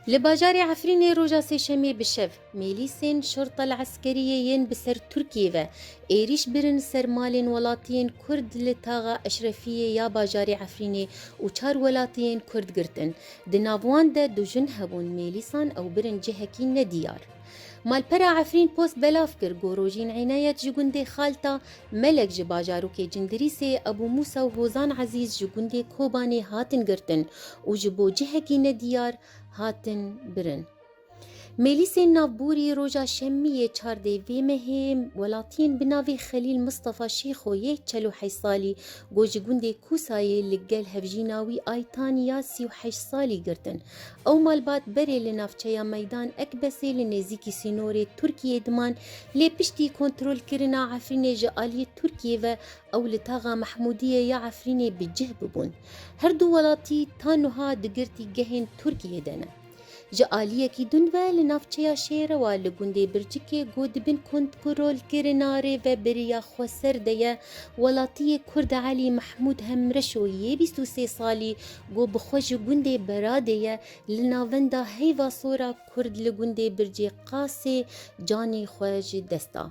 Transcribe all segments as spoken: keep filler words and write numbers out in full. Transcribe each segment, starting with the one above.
Li bajarê Efrînê roja Sêşemê bi şev mêlîsên şortel eskeriyê yên bi ser Tirkiyê ve êrîş birin ser malên welatiyên Kurd li taxa Eşrefiyê ya bajarê Efrînê û çar welatiyên Kurd girtin. Di nav wan de du jin hebûn, mêlîsan ew birin cihekî nediyar. Malpera Efrîn Post belav kir ku Rojîn Înayet ji gundê Xalta, Melek ji bajarokê Cindirîsê, Ebû Mûsa û Hozan Ezîz ji gundê Kobanê hatin girtin û ji bo cihekî nediyar hatin birin. Mêlîsên navborî roja Şemiyê çardê vê mehê welatiyên bi navê Xelîl Mistefa Şêxo yê çel û heşt salî, ku ji gundê Kûsayê li gel hevjîna wî Aytan ya sî û heşt salî girtin. Ew malbat berê li navçeya Meydan Ekbesê li nêzîkî sînorê Tirkiyê diman, lê piştî kontrolkirina Efrînê ji aliyê Tirkiyê ve ew li taxa Mehmûdiyê ya Efrînê bi cih bibûn. Her du welatî ta nuha di girtîgehên Tirkiyê de ne. Ji aliyekî din ve li navçeya Şêrewa li gundê Bircikê ku di bin kontrolkirina rêvebiriya xweser de ye, welatiyê Kurd Elî Mehmûd Hemreşo yê bîst û sê salî ku bi xwe ji gundê Beradê ye, li navenda heyva sor a Kurd li gundê Bircê Qasê canê xwe ji dest da.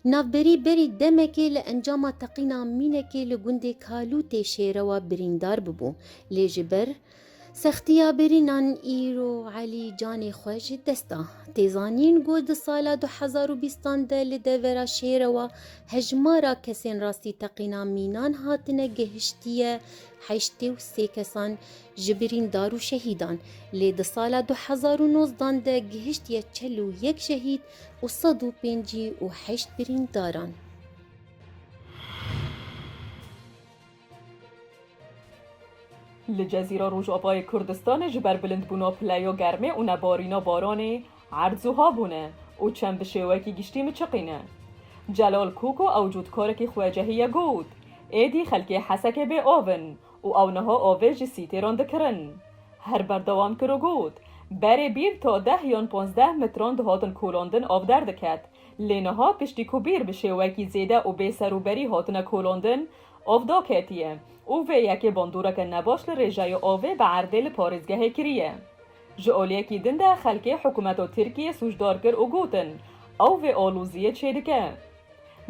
Navberî berî demekê li encama teqîna mînekê li gundê Kalûtê Şêrewa birîndar bibû, lê ji ber sextiya birînan îro Elî canê xwe ji dest da. Tê zanîn ku di sala du hezar û bîstan de li devera Şêrewa hejmara kesên rastî teqîna mînan hatine gihiştiye heştê û sê kesan, ji birîndar û şehîdan, lê di sala du hezar û nozdan de gihiştiye çel û yek şehîd û sed û pêncî û heşt birîndaran. Li Cezîra Rojavayê Kurdistanê ji ber bilindbûna pileya germê û nebarîna baranê erd zûha bûne û çem bi şêwekî giştî miçiqîne. Celal Koko ew cotkarekî xwecehî ye got, êdî xelkê Hesekê bê av in û ew niha avê ji sîtêran dikirin. Her berdewam kir û got, berê bîr ta deh yan panzdeh mitran dihatin kolandin av derdiket. Lê niha piştî ku bîr bi şêwekî zêde û bê serûberî hatine kolandin, av daketiye û vê yekê bandoreke nebaş li rêjeya avê bi erdê li parêzgehê kiriye. Ji aliyekî din de xelkê hikûmeta Tirkiyê sûcdar kir û gotin, ew vê aloziyê çêdike.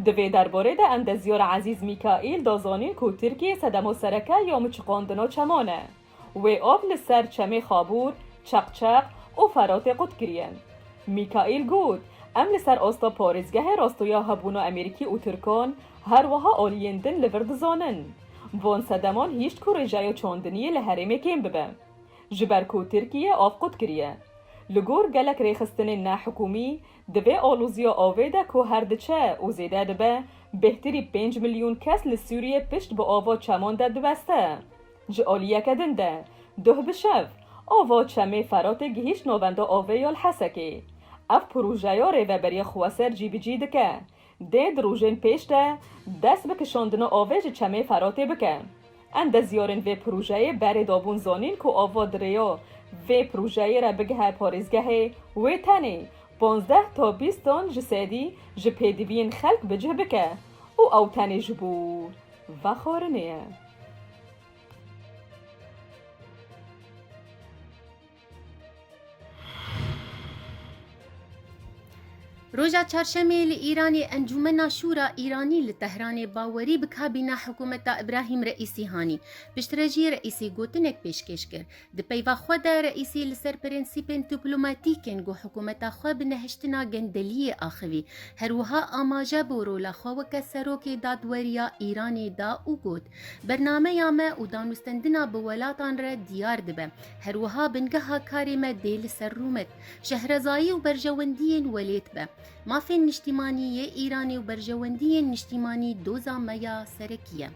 Di vê derbarê de endezyar Ezîz Mîkaîl da zanîn ku Tirkiye sedema sereke ya miçiqandina çeman e. Wê av li ser çemê Xabûr, Çeqçeq û Feratê qut kiriye. Mîkaîl got, em li ser asta parêzgehê rastoya hebûna Amerîkî û Tirkan, her wiha aliyên din li vir dizanin. Van sedeman hişt ku rêjeya çandiniyê li herêmê kêm bibe. Ji ber ku Tirkiye av qut kiriye. Li gor gelek rêxistinên nehikûmî, di vê aloziya avê de ku her diçe û zêde dibe, bêhtirî pênc milyon kes li Sûriyê pişt bi ava çeman de diweste. Ji aliyeke din de, duh bi şev, ava çemê Feratê gihîşt navenda avê ya li Hesekê. Ev projeya rêveberiya xweser cîbicî dike. Dê di rojên pêş de dest bi kişandina avê ji çemê Feratê bike. Endezyarên vê projeyê berê dabûn zanîn ku ava di rêya vê projeyê re bigihe parêzgehê, wê tenê panzdeh ta bîst ton ji sedî ji pêdiviyên xelk bi cih bike û ew tenê ji bo vexwarinê ye. Roja çarşemê li Îranê Encûmena Şûra Îranî li Tehranê bawerî bi kabîna hikûmeta Îbrahîm Reîsî hanî. Piştre jî Reîsî gotinek pêşkêş kir. Di peyva xwe de Reîsî li ser prensîpên dîplomatîkên ku hikûmeta xwe bi nehiştina gendeliyê axivî, her wiha amaje bo rola xwe weke serokê dadweriya Îranê da û got, bernameya me û danûstendina bi welatan re diyar dibe. Her wiha bingeha karê me dê li ser rûmet, şehrezayî û berjewendiyên welêt be. Mafên niştîmanî yê Îranê û berjewendiyên niştîmanî doza me ya serekî ye.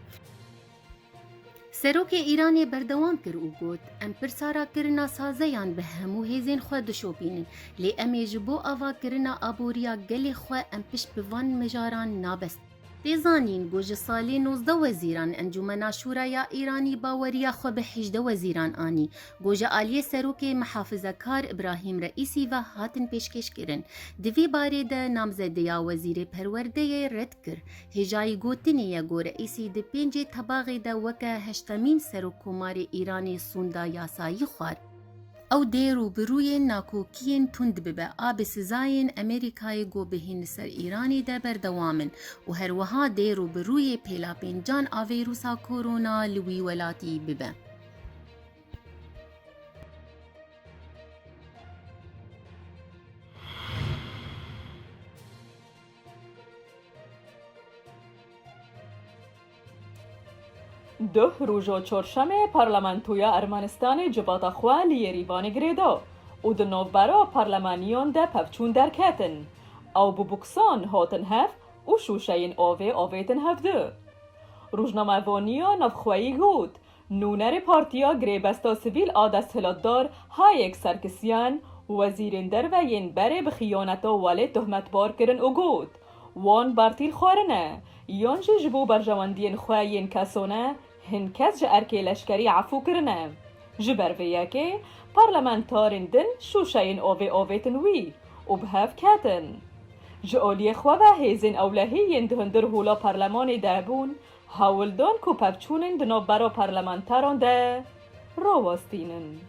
Serokê Îranê berdewam kir û got, em pirsa rakirina sazeyan bi hemû hêzên xwe dişopînin, lê em ê ji bo avakirina aboriya gelê xwe em pişt bi van mijaran nabestin. Tê zanîn ku ji salê nozdeh wezîran Encûmena Şûra ya Îranî baweriya xwe bi hejdeh wezîran anî, ku ji aliyê serokê mihafizekar Îbrahîm Reîsî ve hatin pêşkêşkirin. Di vî barê de namzedeya wezîrê perwerdeyê red kir. Hêjayî gotinê ye ku Reîsî di pêncê Tebaxê de weke heştemîn serokkomarê Îranê sonda yasayî xwar. Ew dê rûbirûyên nakokiyên tund bibe, a bi sizayên Amerîkayê ku bihîn li ser Îranê de berdewam in û her wiha dê rûbirûyê pêla pêncan a vîrusa korona li wî welatî bibe. Duh roja çarşemê Parlamentoya Ermenistanê civata xwe li Yerîvanê girêda û di navbera parlemaniyan de pevçûn derketin. Ew bi boksan hatin hev û şûşeyên avê avêtin hevdu. Rojnamevaniya navxweyî got, nûnerê Partiya Girêbesta Sivîl a desthilatdar Hayek Sarkisyan, wezîrên derve yên berê bi xiyaneta welê tohmetbar kirin û got, wan bertîl xwarine, yan jî ji bo berjewendiyên xwe yên kesane hin kes ji erkê leşkerî efû kirine. Ji ber vê yekê parlamentarên din şûşeyên avê avêtin wî û bi hev ketin. Ji aliyê xwe ve hêzên ewlehî yên di hundir hola parlemanê de bûn, hewl dan ku pevçûnên di navbera parlamenteran de rawestînin.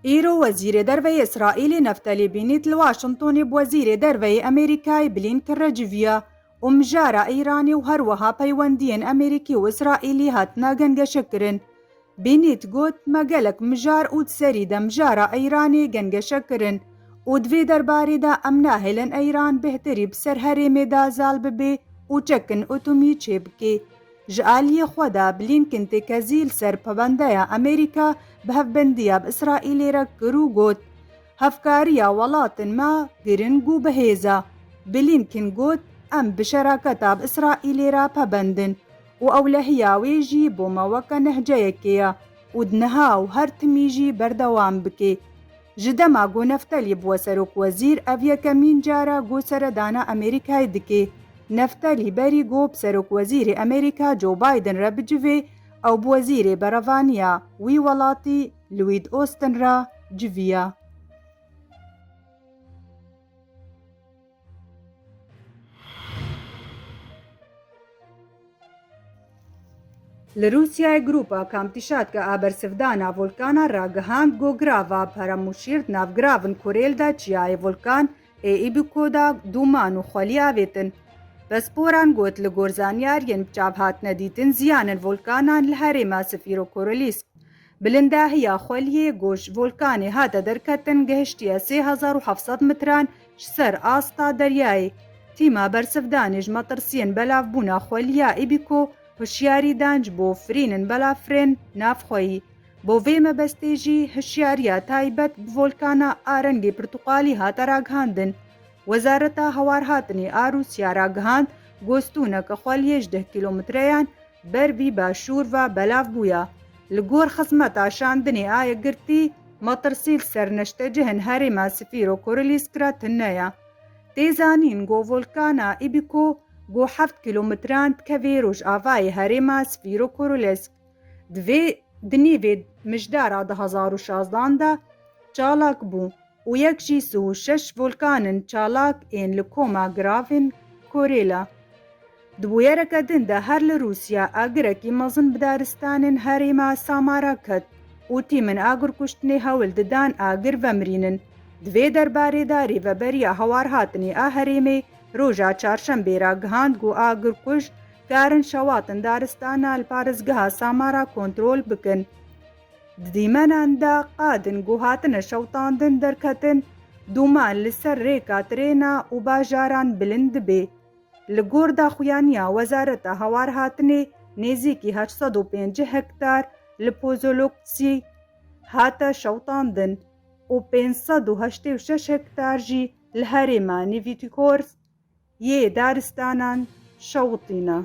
Îro Wezîrê Derve yê Îsraîlê Neftalî Bînît li Washingtonê bi Wezîrê Derve yê Amerîkayê Blinken re civiya û mijara Îranê û her wiha peywendiyên Amerîkî û Îsraîlî hatine gengeşekirin. Bînît got, me gelek mijar û di serî de mijara Îranê gengeşe kirin û di vê derbarê de em nahêlin Îran bêhtirî bi ser herêmê de zal bibe û çekin etomî çêbike. Ji aliyê xwe de Blinken têkezî li ser pewendeya Amerîka bi hevbendiya bi Îsraîlê re kir û got, hevkariya welatên me giring û bihêz e. Blinken got, em bi şeraketa bi Îsraîlê re pebend in û ewlehiya wê jî bo me weke nehceyekê ye û di niha û her timî jî berdewam bike. Ji dema ku Neftalî bûye serokwezîr, ev yekemîn car e ku seredana Amerîkayê dike. Neftalî berî got bi serokwezîrê Amerîka Joe Biden re bicive, ew bi wezîrê berevaniya wî welatî Lloyd Austin re civiya. Li Rûsyayê Grûpa Kamtîşatke a bersivdana volkana ragihand ku girava Paramûşîr di nav giravin Kurêl de çiyayê volkan ê Îbiko de dûman û xwelî avêtin. Pisporan got, li gor zanyariyên bi çav hatine dîtin, ziyanên volkanan li herêma Sifîrokorolîsk. Bilindahiya xweliyê ku ji volkanê hate derketin gihiştiye sê hezar û heft sed metran ji ser asta deryayê. Tîma bersivdanê ji metirsiyên belavbûna xweliya Îbîko hişyarî dan ji bo firînên belafirên navxweyî. Bo vê mebestê jî hişyariya taybet bi volkana a rengê pirtuqalî hate ragihandin. Wezareta Hewarhatinê a Rûsya ragihand ku stûneke xweliyê ji deh kîlometreyan ber vî başûr ve belav bûye. Li gor xizmeta şandinê a yekgirtî, metirsî li ser neştecihên herêma Sifîrokorolîsk re tune ye. Tê zanîn ku volkana Îbîko ku heft kîlometran dikeve rojavayê herêma Sifîrokorolîsk. Di vê, di nîvê mijdara du hezar û şazdan de çalak bû û yek jî sî û şeş volkan in çalak ên li koma giravên Korêla. Di bûyereke din de her li Rûsya agirekî mezin bi daristanên herêma Samara ket û tîmên agirkuştinê hewl didan agir vemirînin. Di vê derbarê de Rêveberiya Hewarhatinê a herêmê roja çarşembê ragihand ku agirkuj karin şewatin daristana li parêzgeha Samara kontrol bikin. Di dîmenan de qadên ku hatine şewitandin derketin, dûman li ser rêka trêna û bajaran bilind dibe. Li gor daxuyaniya Wezareta Hewarhatinê, nêzîkî heşt sed û pêncî hektar li Pozoloksî hate şewitandin û pênc sed û heştê û şeş hektar jî li herêma Nîvîtîkors yê daristanan şewitîne.